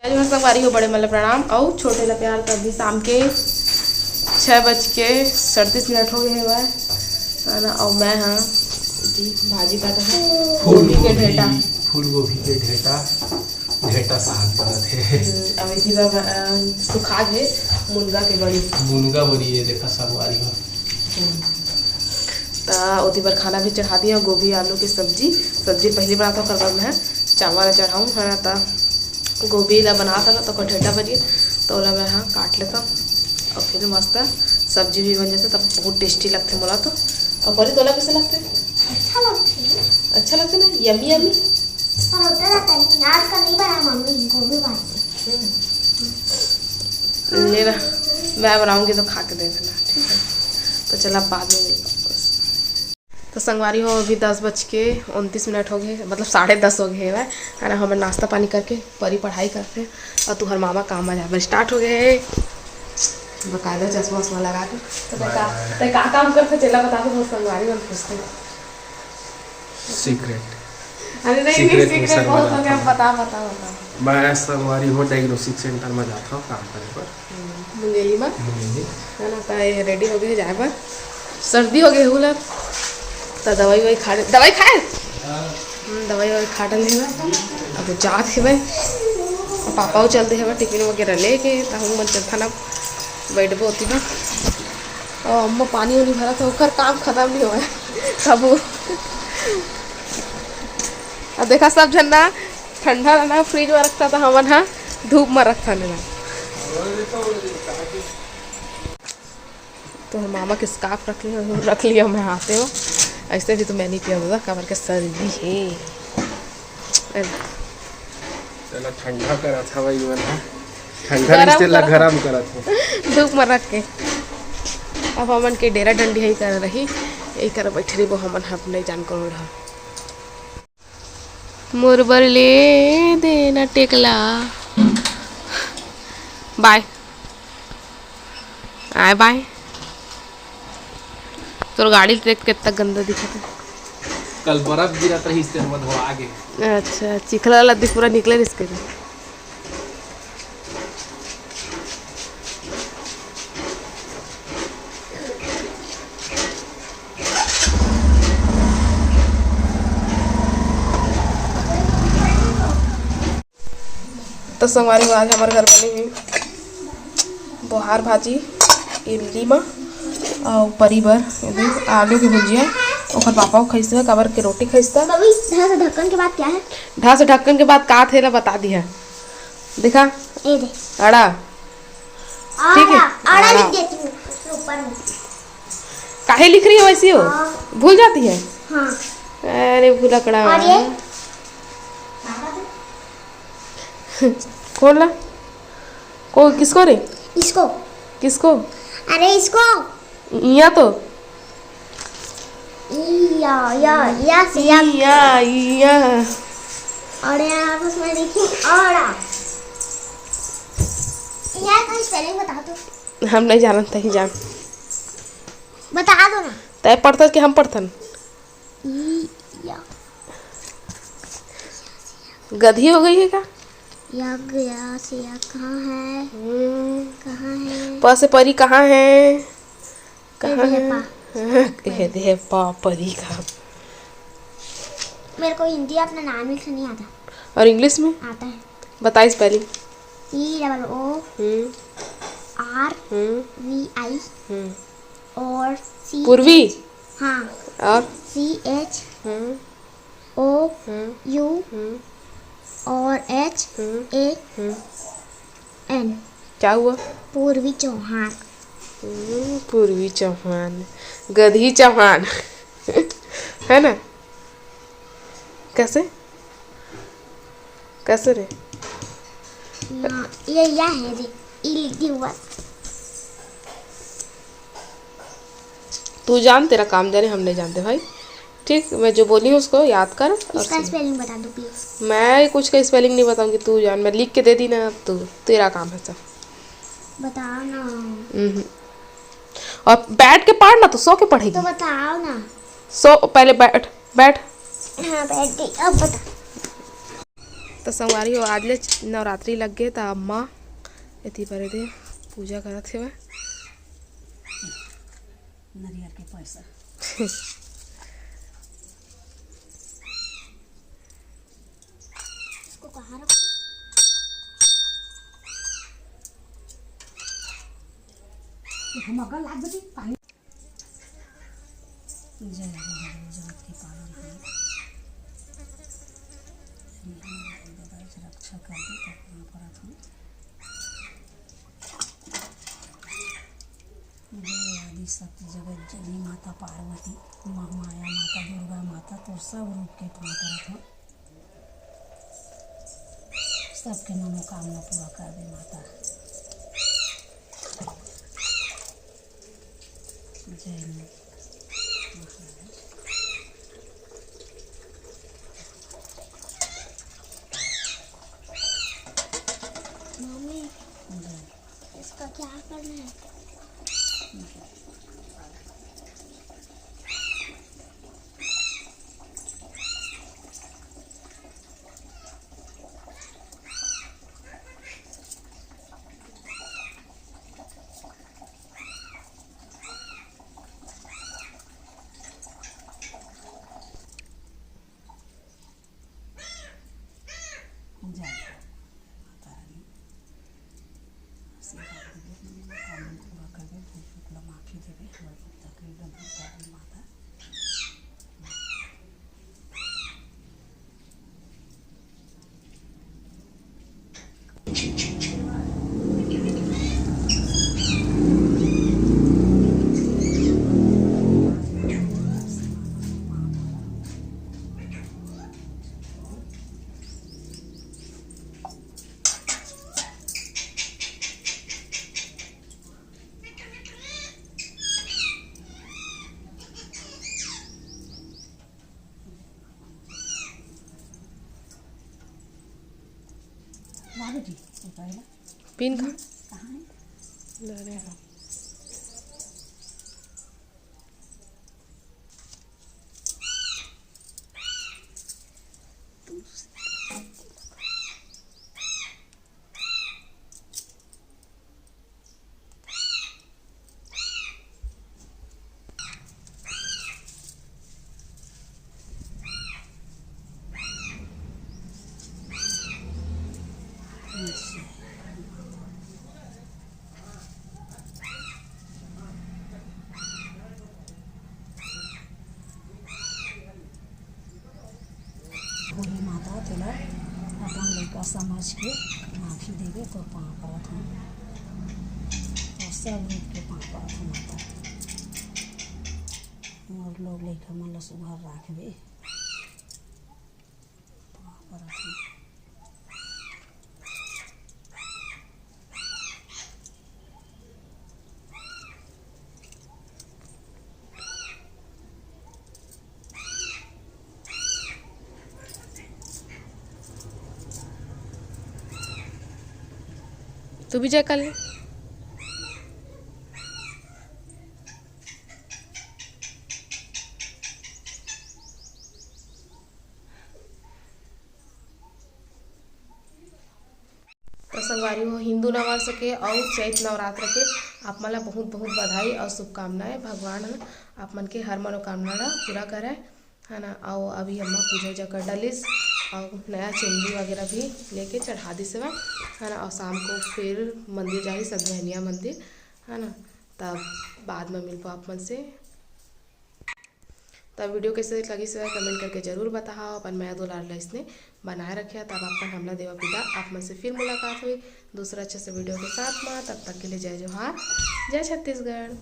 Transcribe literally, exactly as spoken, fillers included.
संगवारी हो, बड़े मन ल प्रणाम अउ छोटे ल प्यार। त अभी शाम के छः बज के सैंतीस मिनट हो गए हवय, है ना। अउ मैं हाँ जी भाजी काटा हूँ, फूल गोभी के गोभी, ढेटा। फूल गोभी के ढेटा, ढेटा साग बनत हे। हम्म, अब इसी बार, अ, सुखा के मुनगा के बड़ी। मुनगा बड़ी है, देखा संगवारी हो। हम्म। त ओती बर खाना भी चढ़ा दिया, गोभी आलू के सब्जी। सब्जी पहली बनाता हूँ, ओकर बाद मैं चावल चढ़ाऊँ, है ना। त गोभी ला बनात हन, त ओकर ढेटा बजी, त ओला मैं हा काट लेथव अउ फिर मस्त सब्जी भी बन जाथे, तब बहुत टेस्टी लगथे मोला तो। अउ परी, तोला कैसे लगथे? अच्छा लगथे। अच्छा लगथे ना, यम्मी यम्मी। पर होता ना तनी, आज का नहीं बना मम्मी, गोभी भाजी। हम्म। ले ना, मैं बनाऊंगी तो खा के देखना, ठीक है? तो चला, बाद में मिलता हूँ। तो संगवारी हो, अभी दस बज के उनतीस मिनट हो गए, मतलब साढ़े दस हो गए हवय, है ना। हमन नाश्ता पानी करके परी पढ़ाई करथे अउ तुहर मामा काम आ जाए बर स्टार्ट हो गए हे, बकायदा चश्मा उश्मा लगा के। तो तै का, बाय। तै का काम करथे, चला बता दो, बहुत संगवारी मन पूछते। सीक्रेट। अरे नहीं, नहीं, सीक्रेट सीक्रेट मिशन बहुत हो गया, बता, बता, बता। मैं संगवारी हो डायग्नोस्टिक सेंटर में जाता हूँ काम करे बर। मुंगेली में? मुंगेली। है ना, त ये रेडी हो गए जाए बर। सर्दी हो गए हुला। त दवाई ववाई खा, दवाई खाए? हम्म, दवाई ववाई खा डले हवय। अब जात हवय। पापा वो चलते हवय टिफिन वगैरह लेके, त हम मन चलथन अब बैठबो होती ना। और अम्मा पानी उनी भरा था, ओकर काम खत्म नहीं हुआ है। तब वो अब देखा सब झन ना ठंडा ला ना फ्रिज में रखता, त हमन हा धूप में रखथन ना। तो हम मामा के स्कार्फ रख लिया, रख लिया मैं हाथे में। ऐसे भी तो मैं नहीं पिया दादा, काबर के सर्दी है। तेला ठंडा करत हवय, ये मन ह ठंडा गरम नहीं, तेला करत। गरम करत हे। धूप में रख के। अब हमन के डेरा डंडी यही कर रही, यही कर बैठ रही वो हमन ह अपने जान करोड़ ह। मोर बर ले देना टेकला। बाय। आय बाय। तोर गाड़ी देख कितना गंदा दिखत है। कल बर्फ गिरत रहिस, तेन म धोआ गे। अच्छा, चिखला वाला दिख पूरा निकले रिस के। तो संगवारी हो, आज हमर घर बने हे बोहार भाजी, इमली मा, अउ परी बर ये दे आलू के भुजिया। ओकर पापा को खइसता, काबर के रोटी खइसता। मम्मी, ढा से ढक्कन के बाद क्या है? ढा से ढक्कन के बाद का थे ला बता दिया। देखा, ये दे। अड़ा। ठीक है? आड़ा, आड़ा आड़ा। लिख देती हूँ ऊपर में। काहे लिख रही है वैसी हो? हाँ। भूल जाती है? हाँ। अरे भुलक्कड़ा। और ये? खोल ना। को, किसको रे? इसको। किसको? अरे इसको। इया तो। इया, या, या से या। इया, इया। और यहाँ पर उसमें लिखी आड़ा। यार, कोई स्पेलिंग बता दो। हम नहीं जानत, तही जान। बता दो ना। तय पढ़थस कि हम पढ़थन? ई, या। गधी हो गई है का? या गया से या कहाँ है? हम्म। कहाँ है? प से परी कहाँ है? कहाँ ये है? पा। ये दे पा, परी का। मेरे को हिंदी अपना नाम लिखना नहीं आता। और इंग्लिश में? आता है। बताइए स्पेलिंग। ई डबल ओ हम्म। आर हम्म। वी आई हम्म। और सी पूर्वी? हाँ। और? सी एच हम्म। ओ हम्म। यू हम्म। और एच हम्म। ए हम्म। एन। क्या हुआ? पूर्वी चौहान। हम्म, पूर्वी चौहान, गधी चौहान। है ना? कैसे? कैसे रे? ना, ये, या है रे, ई लिख दी हुआ। तू जान, तेरा काम जाने, हम नहीं जानते भाई। ठीक, मैं जो बोली हूँ उसको याद कर और इसका सुन। स्पेलिंग बता दो प्लीज। मैं कुछ का स्पेलिंग नहीं बताऊंगी, तू जान, मैं लिख के दे दी ना, अब तू, तेरा काम है सब। बताओ ना। हम्म। और बैठ के पढ़ ना, तो सो के पढ़ेगी। तो बताओ ना। सो, पहले बैठ, बैठ। हाँ, बैठ गई, अब बता। त त संगवारी हो, आज ले नवरात्रि लग गे, त अम्मा एती परे दे पूजा करत हेवय। नरियर के पैसा। इसको कहाँ रखूं? ये हम अगर लाग बची पानी। जय गुरुदेव, जगत के पालनहार। श्री हनुमान दादा जी रक्षा कर दे, तो अपना परत हूँ। जय आदि शक्ति जगत जननी माता पार्वती, महामाया माता, दुर्गा माता, तोर सब रूप के पाँव परत हूँ। सबके मनोकामना पूरा कर दे माता। जय माँ। मम्मी, जय। इसका क्या करना है? जय माता रानी। आशीर्वाद देवे, मनोकामना पूरा करबे, भूल चूक ला माफी देवे, हमर भक्ता के एकदम भूल कर दे माता। ला बेटी, उतार ला। पिन का? कहाँ है? ला रे हाँ। भोले माता तेला अपन लइका समझ के माफी देवे, तोर पाँव परत हूँ, तोर सब रूप के पाँव परत हूँ माता। मोर लोग लइका मन ला सुघर राखबे। पाँव परत हूँ। तू भी जय कर ले। तो संगवारी हो, हिंदू नववर्ष के अउ चैत नवरात्र के आप मन ला बहुत बहुत बधाई अउ शुभकामनाएं। भगवान ह आप मन के हर मनोकामना ला पूरा करय, है ना। अउ अभी अम्मा पूजा उजा कर डालिस अउ नया चुनरी वगैरह भी लेके चढ़ा दिस हवय, है ना। अउ शाम को फिर मंदिर जाही सब जहनिया मंदिर, है ना। तब बाद में मिलबो आप मन से। तब वीडियो कैसे लगिस हे, comment करके जरूर बताओ। अपन मया दुलार ला इसने बनाए रखे। तब अपन हमला देवा पिता आप मन से फिर मुलाकात हुई दूसरा अच्छे से वीडियो के साथ में। तब तक के लिए जय जोहार, जय छत्तीसगढ़।